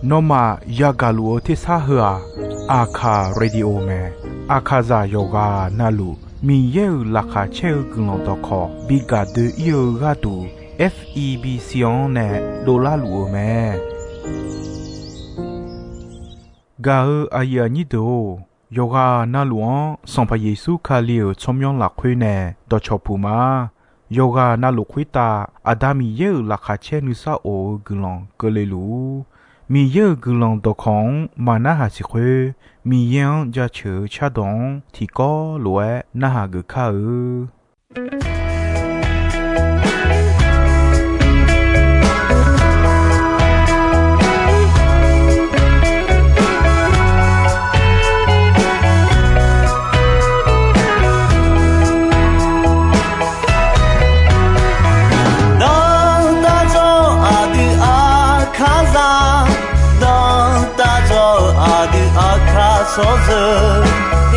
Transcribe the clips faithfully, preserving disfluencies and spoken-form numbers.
Nawmaf yagaq luf-eu tersar heu-aq, Aqkaq Radio mae. Aqkaqzaq yawqghaq navluf Miqyaer-euq laqkhaq caer-eu guiqlanq dawqkawq bi gaq doe-ir-eu gharduq, F E B C-anr nae dovlar luf-eu mae. Gaq-eu aqyuif aqnyir deuq-or, yawqghaq navluf-anr Sanqpaq Yeqsur Kali-euq tsawrmyanr lafkhoer nae dawqcawq puq ma. Yawqghaq navluf khoertav Aqda Miqyaer-euq laqkhaq caer nuisar of-eu guiqlanq keuvle luf-ur. Miqyaer-euq guiqlanq dawqkawq-anr maqnarhaq siq khoer, Miqyaer-anr jaceuq-eu cardawq-anr tiqkawv lof-aer narhaq geuf kar-eu. Dawqtawvluf aqdui Aqkaqzaq, dawqtawvluf aqdui Aqkaq tsawrjeuq,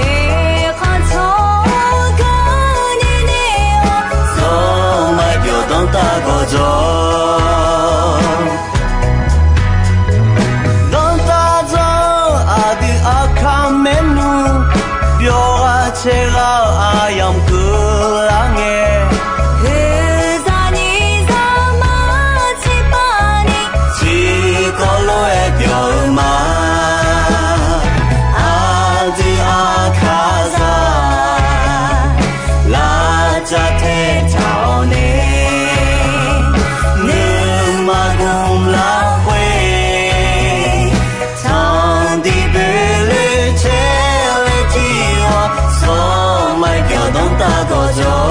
eqkhanq tsawrganq ni nae-awr, zawqmar byawq danrtav gawqjawq. Dawqtawvluf aqdui Aqkaq maernmr, byawq ghaq caer ghaq-eu aqyamq keuvlar ngae, oeqzaq nyiq zaqmar tiqpavni, tiqkawv lof-aer byawq-eu ma. Aqdui Aqkaqzaq, lavcav taetaq-awr nae, nuima gmq lafkhoer, tanqdiq boeqloe caer laer jir-awr, zawqmar byawq danrtav gawqjawq.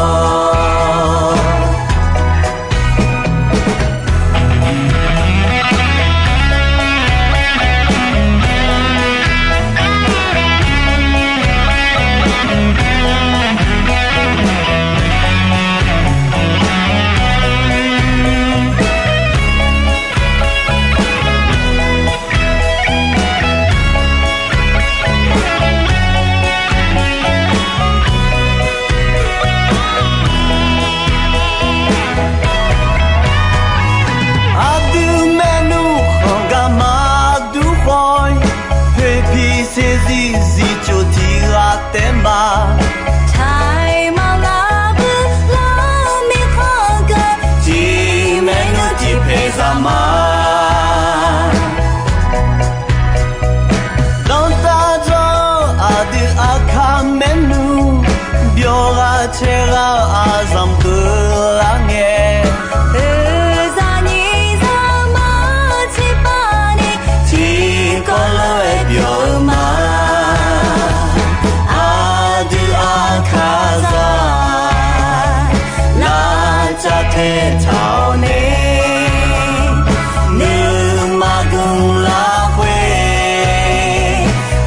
Aqdui maernmr khanq gar maqdur khawf-ir, poeqpiq saeqzir zifcof tiq ghaq taef ma. Taiq maqlar bui lar mirkhanq geu, tiq maernmr tiq paeq zaq ma. Dawqtawvluf aqdui Aqkaq maernmr, byawq ghaq caer ghaq-eu aqzanq keuvlar ngae, oeqzaq nyiq zaqmar tiqpavni, tiqkawv lof-aer byawq-eu ma. Aqdui Aqkaqzaq, lavcav taetaq-awr nae, nuima gmq lafkhoer,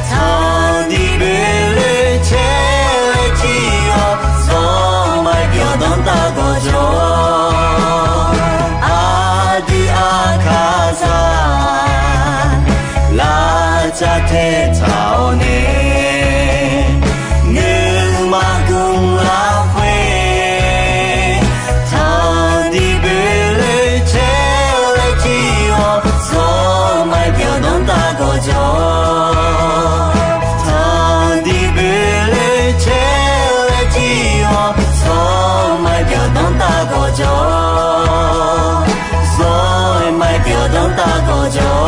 tanqdiq boeqloe caer laer jir-awr, zawqmar byawq danrtav gawqjawq. Aqdui Aqkaqzaq, lavcav taetaq-awr nae, nuima gmq lafkhoer, tanqdiq boeqloe caer laer jir-awr, zawqmar byawq danrtav gawqjawq. Tanqdiq boeqloe caer laer jir-awr, zawqmar byawq danrtav gawqjawq. Zawqmar byawq danrtav gawqjawq.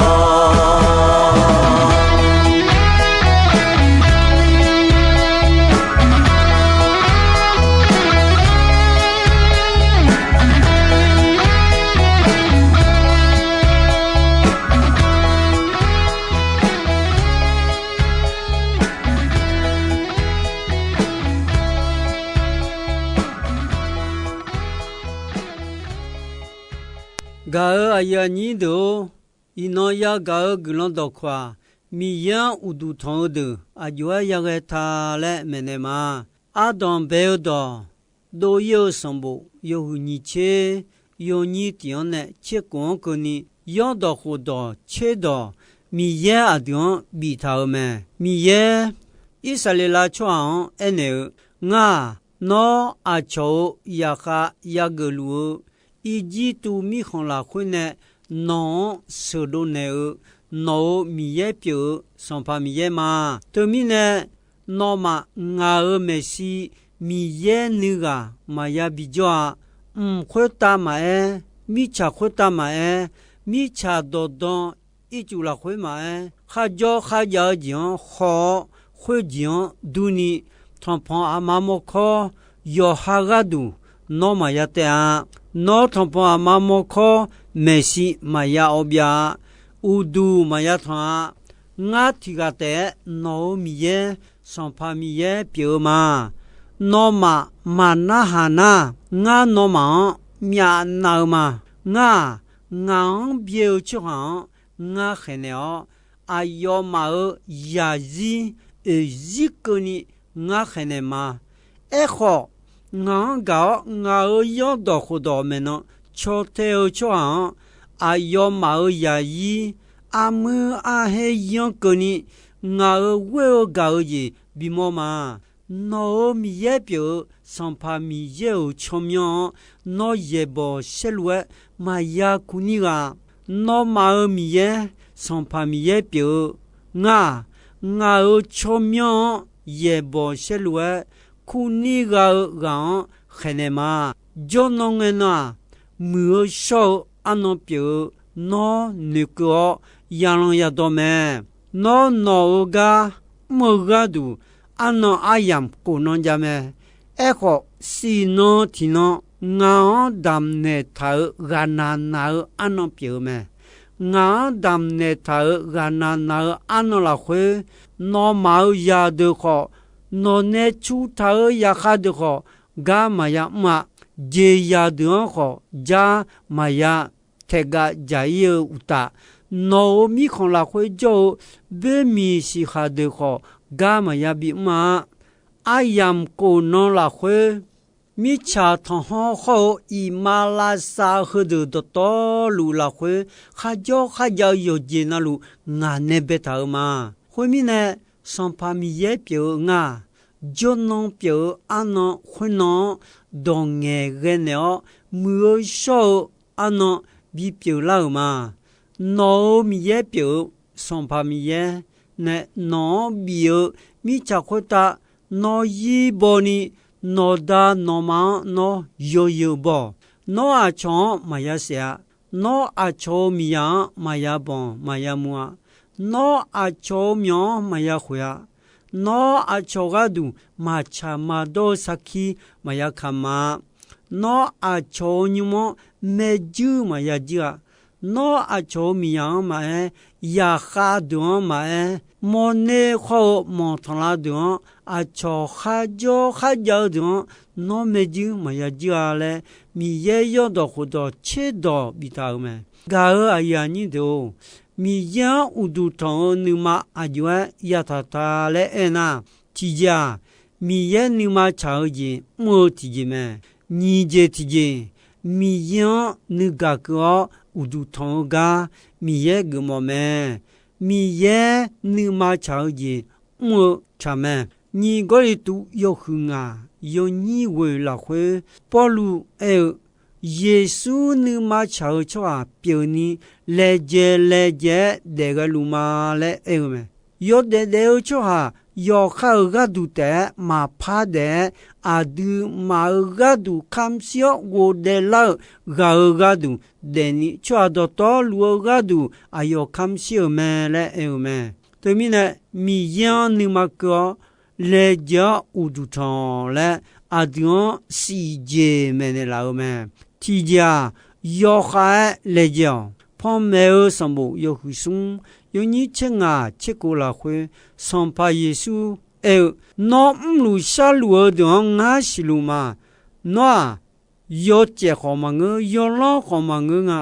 Gaq-euq aqyuif aqnyir deuq-or, iqnan yagaq-eu guiqlanq dawqkawq-aq, Miqyaer-anr uqduq tanq-eu deuq aqjox-aer yaghae ta laer maeqnaeq ma. Ardanq bae-eu dawq, dov-ir-eu sanqbof yawhuiq nyiq tser yawnyir tiq-anr nae tserkhof-anr keuvni, yawrdawq khofdawq tserdawq Miqyaer aqdui-anr biftaq-euq mae. Miqyaer Irsaqleqlav tsawrhaq-anr aernaeq-eu, Ngar-aq, nawr aqcawq-euq zaqkhav yageuf luf-eu Irjirtuv mirkhanq lafkhoer nae nawq-anr sheuqdov naeq-eu, nawq-euq Miqyaer pyeuf-eu Sanqpaq Miqyaer ma. Teumirnae, nawmaf ngaq-euq maeqshi Miqyaer nuighaq maqya bijawr-a. Mq khoertav maqaer, mirtsaq khoertav maqaer, mirtsaq dawqdan ircuf lafkhoer maqaer, kharjawr kharjav-eu jeq-anr haw-awr, khoerjeq-anr durni, tanqpanq aqma mawrkawr yawqha gharduq nawr maqya taef-a. Nawr tanqpanq aqma mawrkawr maeqshi maqya awbyav-a. Uqduq maqya tanq-a. Ngar tiq ghaq taef-aer nawq-euq Miqyaer, Sanqpaq Miqyaer pyeuf-eu ma. Nawmaf maqnarhaq nar, ngar nawmaf-anr myavnav-eu ma. Ngar-aq, ngaq-anr byae-eu tsawrhaq-anr ngar khaeqnaeq-awr, aqyawfmaf-euq zaqzir oeqzir keuvni ngar khaeqnaeq ma. Aerkhawf, ngaq-anr gaq-awr ngaq-euq zanrdawq khofdawq maeqnan caw tae-eu tsawrhaq-anr, aqyawfmaf-euq zaqzir armuir arhaer yanr keuvni, ngaq-euq ghoer-eu gaq-eu jeq bimawr ma. Nawq-euq Miqyaer pyeuf-eu Sanqpaq Miqyaer-euq tsawrmyanr-anr nawr yaeqbawq saerlu-aer maqya kur nir gha. Nawmaf-euq Miqyaer, Sanqpaq Miqyaer pyeuf-eu ngar-aq, ngaq-euq tsawrmyanr-anr yaeqbawq saerlu-aer kur nir gha-eu ghaq-anr khaeqnaeq ma. Jawrnan ngae nan-aq, muiq-eu shawr-eu arnan pyeuf-eu nawr noeqkeuv-awr yalan yadawr mae. Nawr nawq-euq gar mr-eu gharduq arnan aryamq khof nan jav mae. Aerkhawf, siqnan tiqnan ngaq-anr damqnaeq taq-euq ghaqnaq naq-eu arnan pyeuf-eu mae. Ngaq-anr damqnaeq taq-euq ghaqnaq naq-eu arnan lafkhoer, nawmaf-euq zaqdeuq khawf, nawqnae cu taq-euq zaqkhav deuq khawf, gar maqya mr-a. Jeqzaq deuq-anr khawf jar maqya taeqgav dzaq-ir-eu uqtaf, nawq-euq mirkhanq lafkhoer jawr-eu boermiq siqkhaq deuq khawf, gar maqya bimr-a. Aryamq khof nan lafkhoer, mirtsaq tanqhanr hawr-eu iqmalavshav heudeuq dawqtawvluf lafkhoer, kharjawr kharjav-eu yawqjeq navluf ngaq nae baetaq-euq ma. Khoermirnae, Sanqpaq Miqyaer pyeuf-eu ngar-aq, jawrnan pyeuf-eu arnan khoernan-anr dawq ngaeqghae naeq-awr, muiq-eu shawr-eu arnan bipyeuf lar-euq ma. Nawq-euq Miqyaer pyeuf-eu Sanqpaq Miqyaer nae nawq-anr bif-eu mirtsaq khoertav nawr zir baw ni, nawqda nawqma-anr nawr yawzeu baw-awq. Nawr aqcawq-anr maqya saef-a. Nawr aqcawq-euq miqzaq-anr maqya banq maqya muv-a. Nawr aqcawq-euq myawq-anr maqya khoeq-a. Nawr aqcawq gharduq maqtsaq maqdawr-eu sarkir maqya kamq-a. Nawr aqcawq-euq nymr-anr maerjuir maqya juir-a. Nawr aqcawq-euq miqzaq-anr maqaer, zaqkhav deuq-anr maqaer, mawrner khawr-eu manqtanqlav deuq-anr, aqcawq kharjawr kharjav-eu deuq-anr nawr maerjuir maqya juir-a laer, Miqyaer yawrdawq khofdawq tserdawq biftaq-euq mae. Gaq-euq aqyuif aqnyir deuq-or, Miqyaer-anr uqduq tanq-eu nuima aqjox-aer yataq ta laer aernar, tiqjeq-aq, Miqyaer nuima tsaq-eu jeq mr-eu tiqjeq mae. Nyiq jeq tiqjeq, Miqyaer-anr nuigaq keuv-awr uqduq tanq-eu gar Miqyaer geufmawf mae. Miqyaer nuima tsaq-eu jeq mr-eu tsaq mae. Nyiq Gawrliqtu yawhuiq ngaq yawnyir ghoeq lafkhoer Pawrluv aer-eu, Yeqsur nuima tsaq-eu tsawrhaq pyeufni laejae laejae-aer daef ghae luf ma laer aer-eu mae. Yawdaef daef-eu tsawrhaq yawqha-euq gharduq taef-aer maqpar daef-aer, aqduimaf-euq gharduq kamq shir-awr ghofdaef lar-euq ghaq-euq gharduq daefni, tsawrhaq dawqtawvluf-eu gharduq aqyawf kamq shir-euq mae laer aer-eu mae. Teumirnae, Miqyaer-anr nuima keuv-awr laejae-awr uqduq tanq laer aqdui-anr siqjeq maeqnaeq laf-eu mae. Tiqjeq-aq, yawkhav-aer laejae-awq. Panmaeq-eu sanqbof yawhuiq smr yawnyir tser ngaq tser kov lafkhoer, Sanqpaq Yeqsur aer-eu, Nawr mrluf sharluf-eu deuq-anr ngar siqluf ma. Nawr-aq, yawcaef khawf maqngeur, yawlanr khawf maqngeur nga.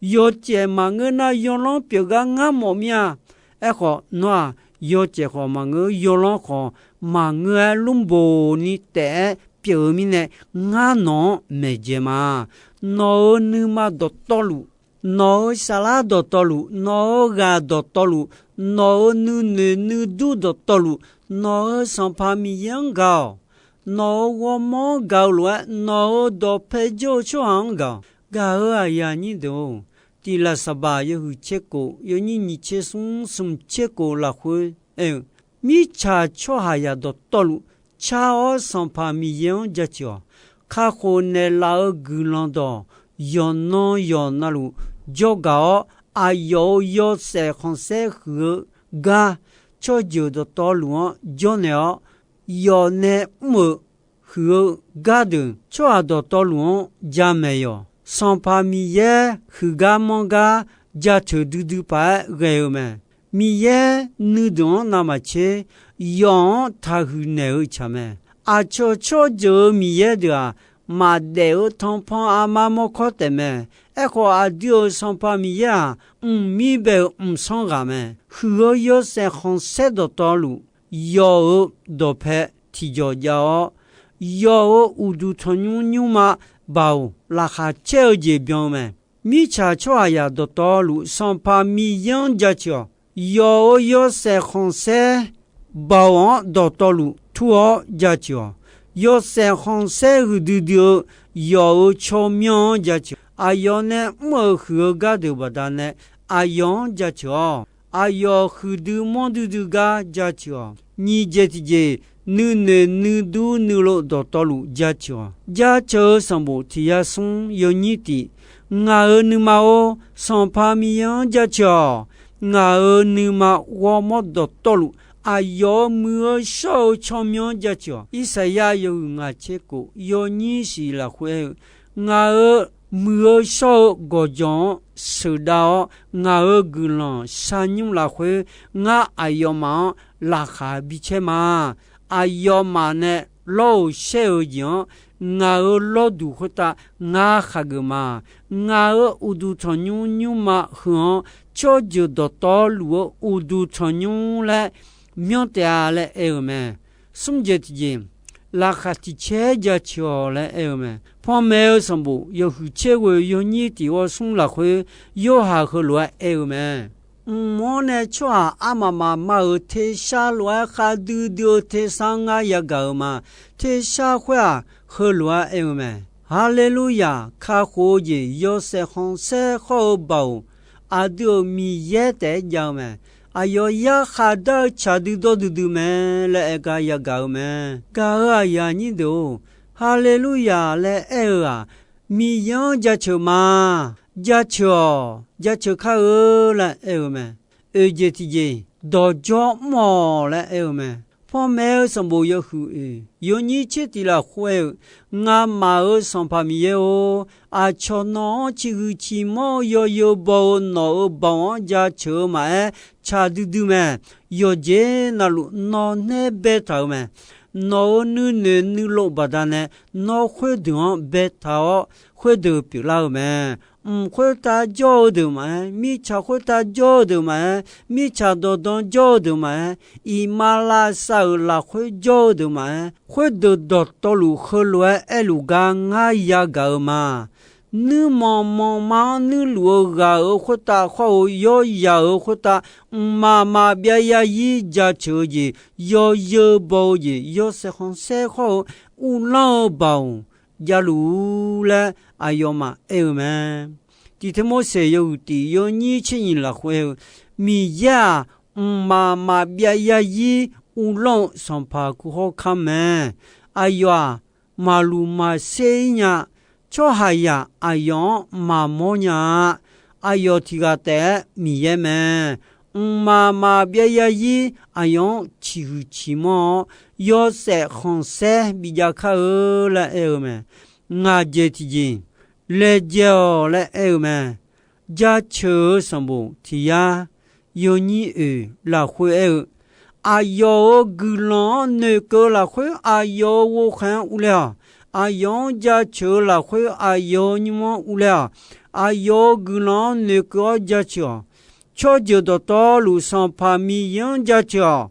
Yawcaef maqngeur nar, yawlanr pyeuf gar ngar mawf mir-a. Aerkhawf, nawr-aq, yawcaef khawf maqngeur, yawlanr khawf maqngeur-aer, lmrboq ni taef-aer pyeuf-eu mirnae, ngar nawq-anr maeqjae ma. Nawq-euq nuima dawqtawvluf, nawq-euq saflar dawqtawvluf, nawq-euq ghaq dawqtawvluf, nawq-euq nuinoeq nuidur dawqtawvluf, nawq-euq Sanqpaq Miqyaer-anr gaq-awq. Nawq-euq ghawrmawr-anr gaq-eu lof-aer, nawq-euq dawqpae jawr-eu tsawrhaq-anr gaq-awq. Gaq-euq aqyuif aqnyir deuq-or, Tiqlaqsaqbaq yawhuiq tser kof, yawnyir nyiq tser smr, smq tser kof lafkhoer aer-eu, mirtsaq tsawrhaqzaq dawqtawvluf car-awr Sanqpaq Miqyaer-anr jaceuq-awq. Kakhof naeqlaf-eu guiqlanq dawq yawqnan yawqnavluf jawrgaq-awr, aqyawf-euq yawshaef khanqsaer huiq-eu gar tsawrjeuq dawqtawvluf-anr jawrnaeq-awr, yawf nae mr-euq huiq-eu gardeuq tsawrhaq dawqtawvluf-anr jamaeq yawq. Sanqpaq Miqyaer huiqgar manrgar jaceuq duidui paq-aer ghae-eu mae. Miqyaer nuideuq-anr navmaqtser yawf-anr taqhuiq naeq-eu tsaq mae. Aqcawq tsawrjeuq-euq Miqyaer deuq-aq, maqdaef-eu tanqpanq armar mawrkawr taef mae. Aerkhawf, aqdui-euq Sanqpaq Miqyaer-aq, mqmir bae-euq mqsanr ghaq mae. Huiq-eu yawshaef khanqsaer dawqtawvluf, yawf-euq dawqpae tiqjawq jav-awr, yawf-euq uqduq tanqnymr nymrma baoq laqkhaq caer-eu jeq byan-eu mae. Mirtsaq tsawrhaqzaq dawqtawvluf Sanqpaq Miqyaer-anr jaceuq-awq. Yawf-euq yawshaef khanqsaer baoq-anr dawqtawvluf tur-awr jaceuq-awq. Yawshaef khanqsaer huiqdui dui-eu yawf-euq tsawrmyanr-anr jaceuq. Aqyawf nae mr-euq huiq-eu gardeuq baqdanae aqyawf-anr jaceuq-awq. Aqyawf huiqdui manrdui dui gar jaceuq-awq. Nyiq jeq tiqjeq, nuinoeq nuidur nuilov dawqtawvluf jaceuq-awq. Jaceuq-eu sanqbof tiq yar smr yawnyir tif, ngaq-euq nuima-or, Sanqpaq Miqyaer-anr jaceuq-awq. Ngaq-euq nuima ghawrmawr dawqtawvluf, aqyawf-euq muiq-eu shawr-eu tsawrmyanr-anr jaceuq-awq. Irsaqyar yawhuiq ngaq tser kof yawnyir shiq lafkhoer aer-eu, ngaq-euq muiq-eu shawr-eu gawqjawq-anr sheuqdav-awr, ngaq-euq guiqlanq sharnymr lafkhoer ngar aqyawfmaf-anr laqkhaq bicaer ma. Aqyawfmaf nae lawr-euq shaer-eu jeq-anr ngaq-euq lawrduq khoertav ngar khaqgeuf ma. Ngaq-euq uqduq tanqnymr nymrma heu-anr tsawrjeuq dawqtawvluf-eu uqduq tanqnymr laer myanr taef-a laer aer-eu mae. Smr jeq tiqjeq, laqkhaq tiq caer jaceuq-awq laer aer-eu mae. Panmaeq-eu sanqbof yawhuiq tser ghoe yawnyir tiq ghawr smr lafkhoer, Yorhaq heulof-aer aer-eu mae. Mq-anr nae tsawrhaq armaf mafma-euq tersar lof-aer khar duidui-eu tersar ngar yagaq-euq ma. Tersar khoer-aq, heulof-aer aer-eu mae. Haleluya! Kakhof-eu jeq, yawshaef khanqsaer khawr-eu baoq, aqdui-euq Miqyaer taef-aer jav-eu mae. Aqyawf yarkhaq dar-eu tsaq duidawr duidui mae laer aer gar yagaq-eu mae. Gaq-euq aqyuif aqnyir deuq-or, Haleluya laer aer-eu-aq, Miqyaer-anr jaceuq ma. Jaceuq-awq, jaceuq kar-eu laer aer-eu mae. Oeq jeq tiqjeq, dawqdzawr mr-awq laer aer-eu mae. Panmaeq-eu sanqbof yawhuiq oeq yawnyir tser tiq lafkhoer aer-eu, Ngamaf-euq Sanqpaq Miqyaer-or, aqcawq nawq-anr ciqhuiq ciqmanr-eu yawzeu baw-eu nawq-euq baoq-anr jaceuq-eu maqaer, tsaq duidui mae. Yawqjeq navluf nawq nae baetaq-euq mae. Nawq-euq nuinoeq nuilov baqdanae nawr khoerdeuq-anr baetaq-awr, khoerdeuq pyeuflar-eu mae. Mq khoertav jawr-eu deuq maqaer, mirtsaq khoertav jawr-eu deuq maqaer, mirtsaq dawqdan jawr-eu deuq maqaer, iqmalavshav-euq lafkhoer jawr-eu deuq maqaer, khoerdeuq dawqtawvluf heulof-aer aerluf gar ngar yagaq-eu ma. Nuirmanq manqma-anr nuirluf-eu ghaq-euq khoertav khawr-eu, yawryaq-euq khoertav, mqmaq maqbyav yarzir jaceuq-eu jeq, yawzeu baw-eu jeq, yawshaef khanqsaer khawr-eu, uvlanr-eu baoq javluf-ur laer aqyawfmaf aer-eu mae. Tiq Tirmorseq yawhuiq tiq yawnyir tser nyiq lafkhoer aer-eu, Miqyaer-aq, mqmaq maqbyav yarzir uvlanr-eu Sanqpaq kuv hawr kamq mae. Aqyawf-aq, maqluq maqser-ir nya. Tsawrhaqzaq aqyawf-anr maqmawr nya-a. Aqyawf tiq ghaq taef-aer Miqyaer mae. Mqmaq maqbyav yarzir aqyawf-anr ciqhuiq ciqmanr-awr, yawshaef khanqsaer bijav kar-eu laer aer-eu mae. Ngaq jeq tiqjeq, laejae-awq laer aer-eu mae. Jaceuq-eu sanqbof tiq yar yawnyir oeq lafkhoer aer-eu, aqyawf-euq guiqlanq-anr noeqkeuv-eu lafkhoer aqyawf-euq ghovkhaeq-anr urler-awq. Aqyawf-anr jaceuq-eu lafkhoer aqyawf-euq nymr-anr urler-awq. Aqyawf-euq guiqlanq-anr noeqkeuv-awr jaceuq-awq. Tsawrjeuq dawqtawvluf Sanqpaq Miqyaer-anr jaceuq-awq.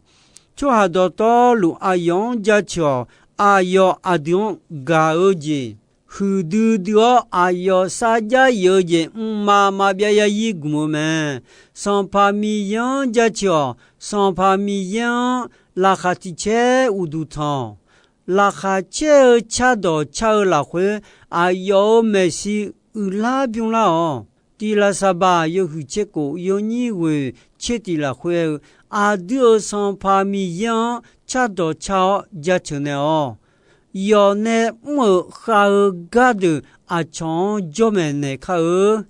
Tsawrhaq dawqtawvluf aqyawf-anr jaceuq-awq. Aqyawf aqdui-anr gaq-eu jeq, huiqdui dui-awr aqyawf sarjax yif-eu jeq mqmaq maqbyav yarzir gmq-eu mae. Sanqpaq Miqyaer-anr jaceuq-awq. Sanqpaq Miqyaer-anr laqkhaq tiq caer uqduq tanq-awq. Laqkhaq caer-eu cardawq car-eu lafkhoer, aqyawf-euq maeqshi uiqlar bymrlar-awq. Tiqlaqsaqbaq yawhuiq tser kof yawnyir ghoeq tser tiq lafkhoer aer-eu, aqdui-euq Sanqpaq Miqyaer-anr cardawq car-awr jaceuq naeq-awq. Yawf nae mr-euq khav-eu gardeuq aqcawq-anr jawr maeqnaeq kar-eu.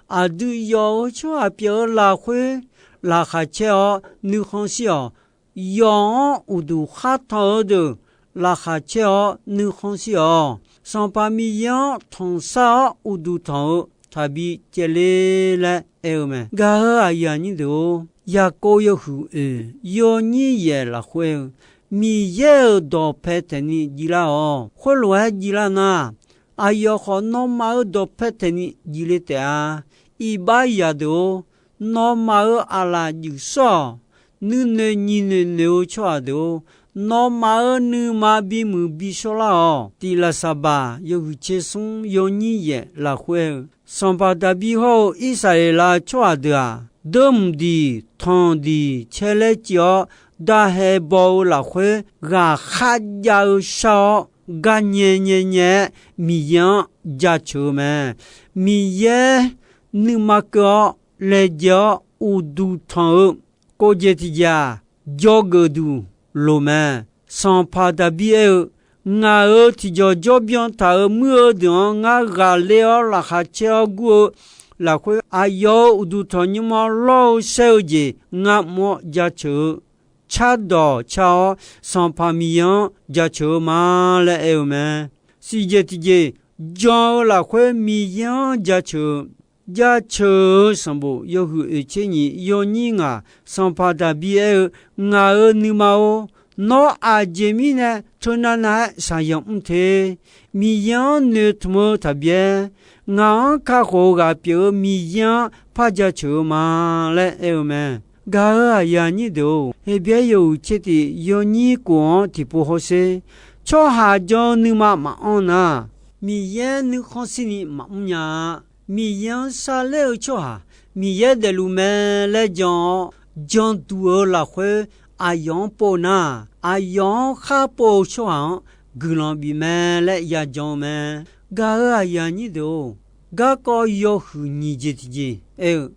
Aqdui yawf-eu tsawrhaq pyeuf-eu lafkhoer laqkhaq caer-awr nuikhanr shir-awq. Yawf-anr uqduq khar tanq-eu deuq laqkhaq caer-awr nuikhanr shir-awq. Sanqpaq Miqyaer-anr tanqsar-awr uqduq tanq-eu taqbi caevler laer aer-eu mae. Gaq-euq aqyuif aqnyir deuq-or, Yaqkov yawhuiq oeq yawnyir yaef lafkhoer aer-eu, Miqyaer-euq dawqpae taeqni jivlar-awq. Khoerlof-aer jivlar nar, aqyawf khawf nawmaf-euq dawqpae taeqni jivle taef-a. Iqbax zaqdeuq-or, nawmaf-euq aqlaf juif sawr-awq. Nuinoeq nyiqnoeq noeq-eu tsawrhaq deuq-or, nawmaf-euq nuima bimuiq bishawrlar-awq. Tiqlaqsaqbaq yawhuiq tser smr yawnyir yaef lafkhoer aer-eu, Sanqpaq Daqbir hawr-eu Irsaqleqlav tsawrhaq deuq-aq, deurmq diq tanq diq caer laer civ-awr, daqhaeq baw-eu lafkhoer ghaqkhaer jav-eu shar-awr, garnyae nyaenyae-aer Miqyaer-anr jaceuq-eu mae. Miqyaer nuima keuv-awr laejae-awr uqduq tanq-eu kov jeq tiqjeq-aq, jawrgeuf duq loq mae. Sanqpaq Daqbir aer-eu, Ngaq-euq tiqjawq jawr byan taq-euq muir-eu deuq-anr ngar ghaqler-awr laqkhaq caer-awr gur-eu lafkhoer, aqyawf-euq uqduq tanqnymr-anr lawr-eu saer-eu jeq ngar mr-awr jaceuq-eu cardawq car-awr, Sanqpaq Miqyaer-anr jaceuq-eu ma laer aer-eu mae. Siqjeq tiqjeq, jan-eu lafkhoer Miqyaer-anr jaceuq-eu, jaceuq-eu sanqbof yawhuiq oeq tser nyiq yawnyir ngaq, Sanqpaq Daqbir aer-eu, Ngaq-euq nuima-or, nawr aqjeq mirnae teunav nav-aer shaqzanq mr te. Miqyaer-anr noeqtmq-eu taqbyaer, ngaq-anr kakhof-eu ghaq pyeuf-eu Miqyaer-anr par jaceuq-eu ma laer aer-eu mae. Gaq-euq aqyuif aqnyir deuq-or, Heqbyaer yawhuiq tser tiq yawnyir kof-anr tiqpov hawsher. Tsawrhaq jan-eu nuima maqanr nar, Miqyaer nuikhanr shirni maqmr nya-a. Miqyaer-anr sharler-eu tsawrhaq Miqyaer daefluf mae laer jan-awr, janduq-eu lafkhoer aqyawf-anr pov nar, aqyawf-anr khar pov-eu tsawrhaq-anr guiqlanq bif mae laer yajan-eu mae. Gaq-euq aqyuif aqnyir deuq-or, garkawv yawhuiq nyiq jeq tiqjeq aer-eu,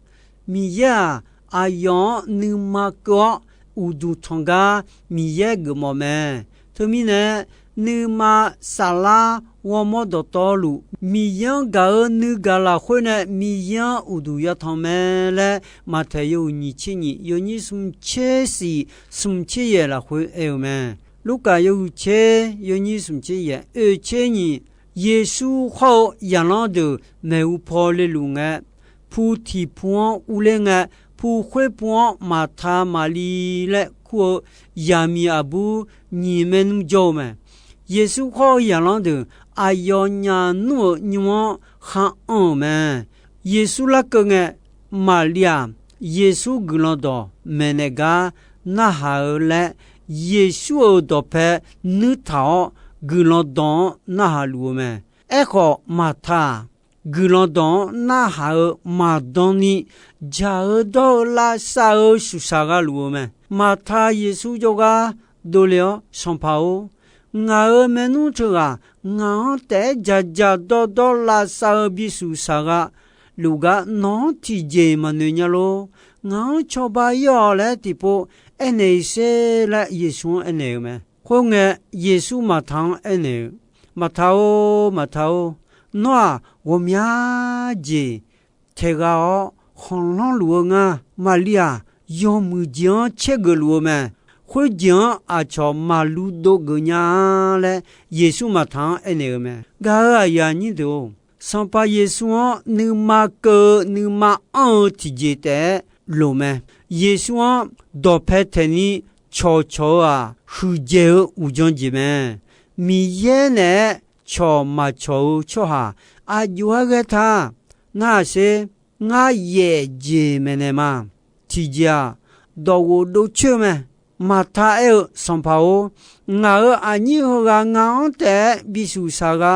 Miqyaer-aq, aqyawf-anr nuima keuv-awr uqduq tanq gar Miqyaer geufmawf mae. Teumirnae, nuima saflar ghawrmawr dawqtawvluf Miqyaer-anr gaq-eu nuigaq lafkhoer nae Miqyaer-anr uqduq yatanq mae laer, Maqtaeq yawhuiq nyiq tser nyiq yawnyir smr tser shif smr tser yaef lafkhoer aer-eu mae. Lurkaf yawhuiq tser yawnyir smr tser yaef oeq tser nyiq, Yeqsur hawr-eu zaqlanr deuq maeqhu paw leluf ngae, pu tiq pu-anr urler ngae, pu khoer pu-anr Maqta Maqli laer kur-eu zaqmiq aqbur nyiq maernmr jawr-eu mae. Yeqsur hawr-eu zaqlanr deuq aqyawfnyaf nmr-euq nymr-anr khar anr-euq mae. Yeqsur larkeuv ngae, Maqli-aq, Yeqsur guiqlanq dawq maeqnaeq gar narhaq-eu laer, Yeqsur-euq dawqpae nuirtaq-awr guiqlanq dawq-anr narhaq luf-eu mae. Aerkhawf, Maqta-aq, guiqlanq dawq-anr narhaq-eu maqdan ni, jaq-eu dawr-eu lavsav-eu suqsaq gha luf-eu mae. Maqta Yeqsur jawrgar dovle-awr, Sanqpaq-or, ngaq-euq maernmr teughaq ngaq-anr taef-aer jaq jaq dawr dawr lavsav-eu bisuq saqgha luf gar nawq-anr tiqjeq maqnoeq nya lor. Ngaq-anr cawba ir-awq laer tiqpov aernaeq-ir sher laer Yeqsur-anr aernaeq-eu mae. Khoerngae, Yeqsur Maqta-anr aernaeq-eu, Maqta-or, Maqta-or, nawr-aq, ghawqmya jeq taeq gha-awr khanqlanr luf-eu nga. Maqli-aq, yawmuiq jeq-anr caergeuf luf-eu mae. Khoerjeq-anr aqcawq maqlu dov geuf nya-a laer, Yeqsur Maqta-anr aernaeq-eu mae. Gaq-euq aqyuif aqnyir deuq-or, Sanqpaq Yeqsur-anr nuima keuv-eu nuima anr-eu tiqjeq taef-aer loq mae. Yeqsur-anr dawqpae taeqni cawqcawq-eu-aq, huiqdzaeq-eu uqdzan jeq mae. Miqyaer naeq-aer cawq maqcawq-eu tsawrhaq aqjox-aer ghae ta. Narhaq sher, ngar yaef jeq maeqnaeq ma. Tiqjeq-aq, dawqghof dovcoer-eu mae. Maqta aer-eu, Sanqpaq-or, ngaq-euq aqnyir heughaq ngaq-anr taef-aer bisuq saqgha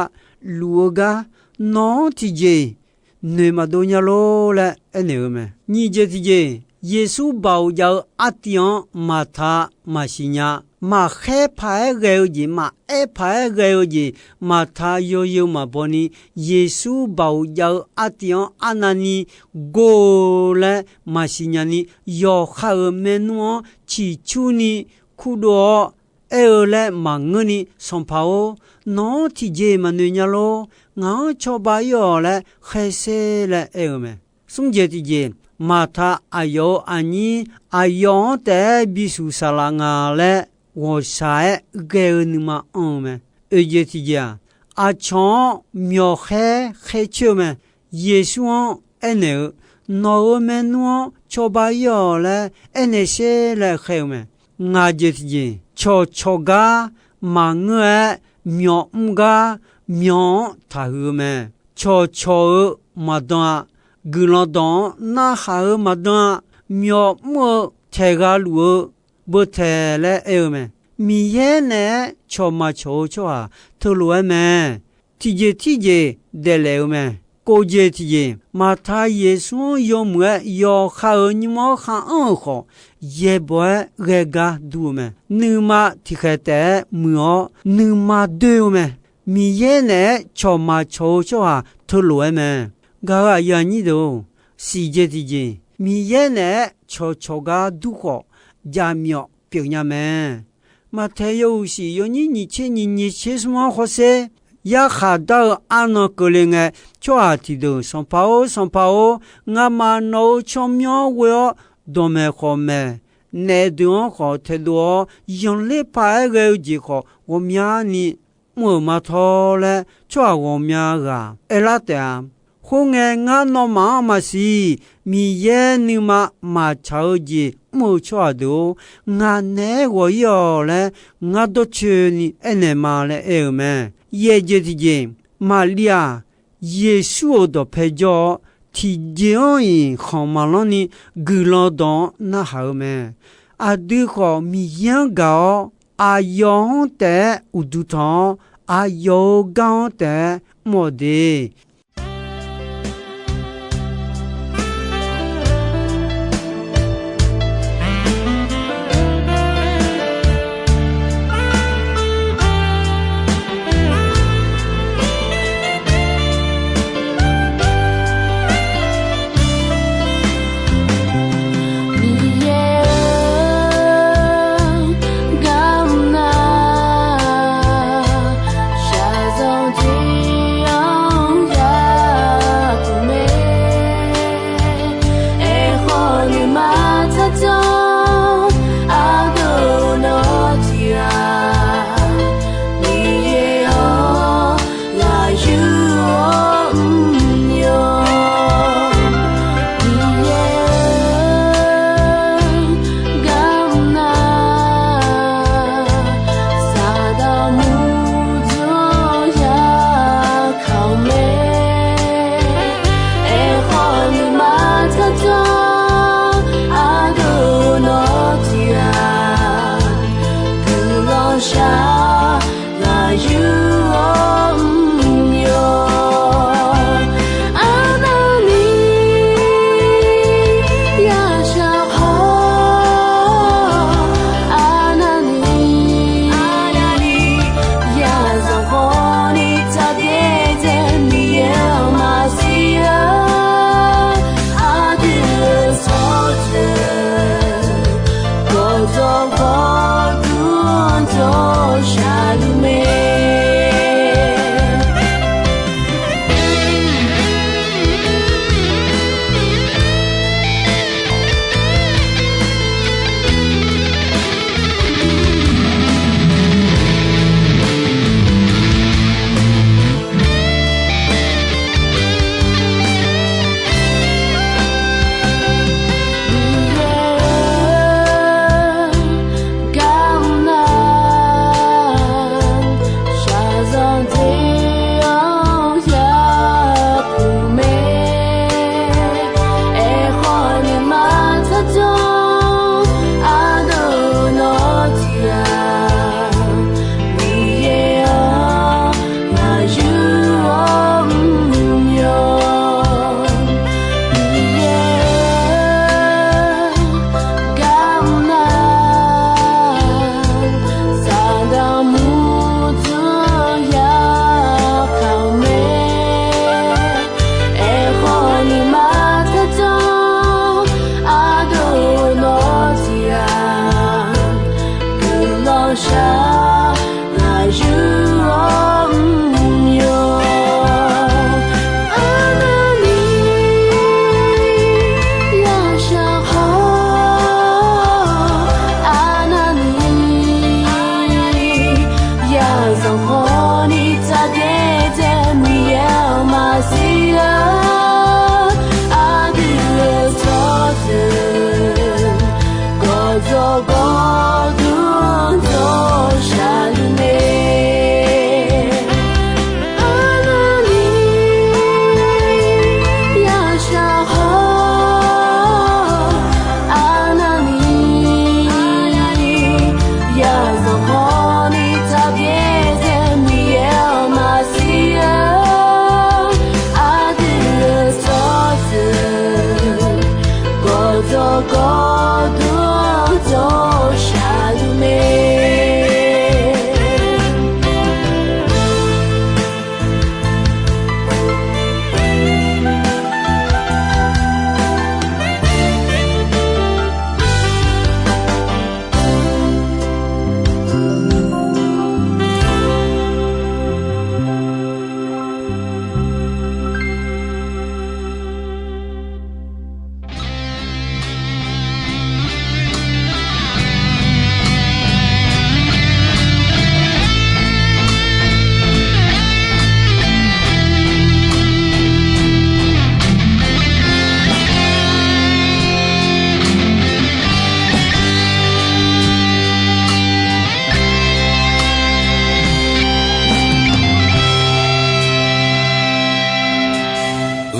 luf-eu gar, nawq-anr tiqjeq noeq maqdov nya lor laer aernaeq-eu mae. Nyiq jeq tiqjeq, Yeqsur baoq jav-eu artiv-anr Maqta maqsiq nya. Maqkhaer paq-aer ghae-eu jeq, maqaer paq-aer ghae-eu jeq, Maqta yawzeu maqbaw ni, Yeqsur baoq jav-eu artiv-anr arnavni gor-eu laer maqsiq nya ni, yawqha-euq maernmr-anr ciqcurni kurdov-awr aer-eu laer maqngeurni, Sanqpaq-or, nawq-anr tiqjeq maqnoeq nya lor. Ngaq-anr cawba ir-awq laer khaerser laer aer-eu mae. Smr jeq tiqjeq, Maqta aqyawf-euq aqnyir aqyawf-anr taef-aer bishuq saqlaq nga laer ghawqshaq-aer ghae-eu nuima anr-eu mae. Oeq jeq tiqjeq-aq, aqcawq-anr myawqkhaer khaercoer-eu mae. Yeqsur-anr aernaeq-eu, Nawq-euq maernmr-anr cawba ir-awq laer aernaeq sher laer khaer-eu mae. Ngaq jeq tiqjeq, cawq cawq gar maqngeur-aer, myawq mr gar myawq-anr taqhuiq-eu mae. Cawqcawq-eu maqdan-a. Guiqlanq dawq-anr narhaq-eu maqdan-a. Myawq mr-eu taeq gha luf-eu beu taeq laer aer-eu mae. Miqyaer naeq-aer cawq maqcawq-eu tsawrhaq teulof-aer mae. Tiqjeq tirjeq daeflaef-eu mae. Kof jeq tiqjeq, Maqta Yeqsur-anr yawmuiq-aer yawqha-euq nymr-anr khar anr-euq khawf, yaeqbawq-aer ghae gar dur-eu mae. Nuima tiqkhaeq taef-aer muiq-awr nuima doer-eu mae. Miqyaer naeq-aer cawq maqcawq-eu tsawrhaq teulof-aer mae. Gaq-euq aqyuif aqnyir deuq-or, siq jeq tiqjeq, Miqyaer naeq-aer cawqcawq gar dur khawf, jaqmyawf pyeuf nya mae. Maqtaeq yawhuiq shiq yawnyir nyiq tser nyiq nyiq tser smr-anr hawsher, yarkhaq dar-eu arnan keuvle ngae, tsawrhaq tiqdeuq, Sanqpaq-or, Sanqpaq-or, ngamaf nawq-euq tsawrmyanr-anr ghoe-awr, dawqmaeq khawf maeq, naef deuq-anr khawf taedov-awr, yanqler paq-aer ghae-eu jeq khawf ghawqmyani mr-euq ma tawr laer, tsawrhaq ghawqmya ghaq aerlar taef-a. Khoerngae, ngar nawmaf-anr maqsiq, Miqyaer nuima maqtsaq-eu jeq mr-eu tsawrhaq deuq-or, ngaq naeq-aer ghawq ir-awq laer, ngar dawrcoeni aernaeq ma laer aer-eu mae. Yaeq jeq tiqjeq, Maqliv-aq, Yeqsur-euq dawqpae jawr-awr, tiqjeq-anr-iq khanq maqlanr ni guiqlanq dawq-anr narhaq-eu mae. Aqdui khawf, Miqyaer-anr gaq-awr, aqyawf-anr taef-aer uqduq tanq-awr, aqyawf-euq gar-anr taef-aer mr-awq de. Gawrduq-anr jawr shaqluf mae.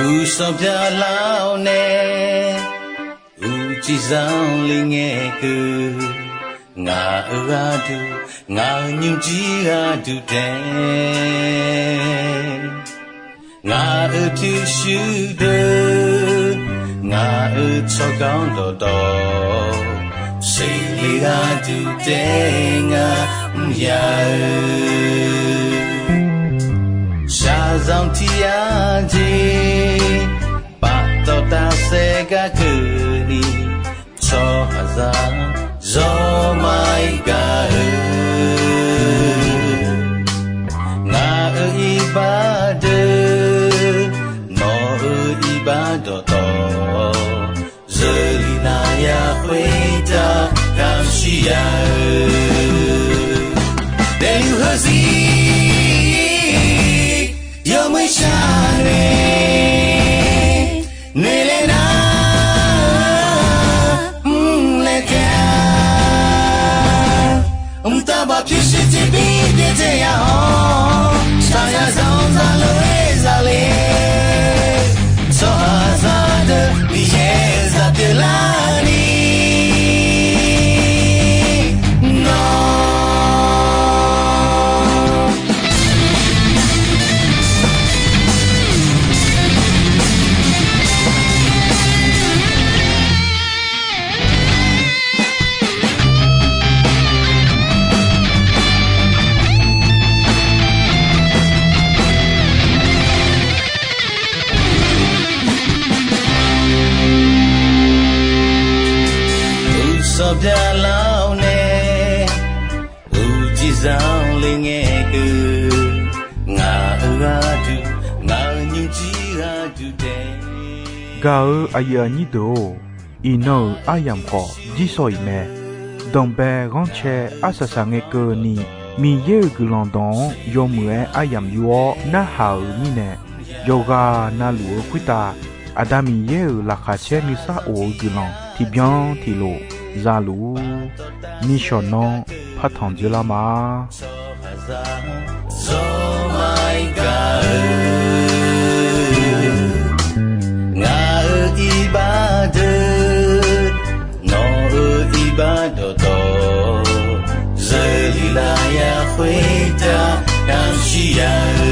Uqsanq byaqlar-awr nae, uqcif zanqler ngae keuv, ngaq-euq gharduq, ngaq-euq nymrjir gharduq taef, ngaq-euq pyurshuir deuq, ngaq-euq tsawrganr dawqtawv, seqle gharduq taef ngar mr ya-eu, shaqzanq tiq yar jeq, paftawf tafsaef gar keuvni, tsawrhaqzaq zawr ma-ir gaq-eu, ngaq-euq iqbax deuq, nawq-euq iqbax dawqtawv, zeurlif nav ya khoertav kamq shir ya-eu, daefluf heuzir yawmuiq shar nae, noeqlaer nar mrlaer taef-a. Mqtav baq pyurshuir tiqbir byaerdzae ya-awr, shaqzanq zanq zanq lof-aer zale, tsawrhaqzaq deuq Miqyaer-euq zaq pyeuflarni, nawr Uqsanq byaqlar-awr nae, uqcif zanqler ngae keuv, ngaq-euq gharduq, ngaq-euq nymrjir gharduq taef. Gaq-eu aqyuif aqnyir deuq-or, iqnan-euq aryamq khawf jirsawq iq mae. Danqbae ghanrcae arsaq saq ngae keuvni, Miqyaer-euq guiqlanq dawq-anr yawmuiq-aer aryamq yur-awr narhaq-euq mirnae, yawqghaq navluf-eu khoertav Aqda Miqyaer-euq laqkhaq caer nuisar of-eu guiqlanq tiqbyan tiqlof za luf-ur. Nishawq nanr partanq dzeurlar ma. Zawr ma-ir gaq-eu, ngaq-euq iqbax deuq, nawq-euq iqbax dawqtawv, zeurlif laf ya khoertav kamq shir ya-eu,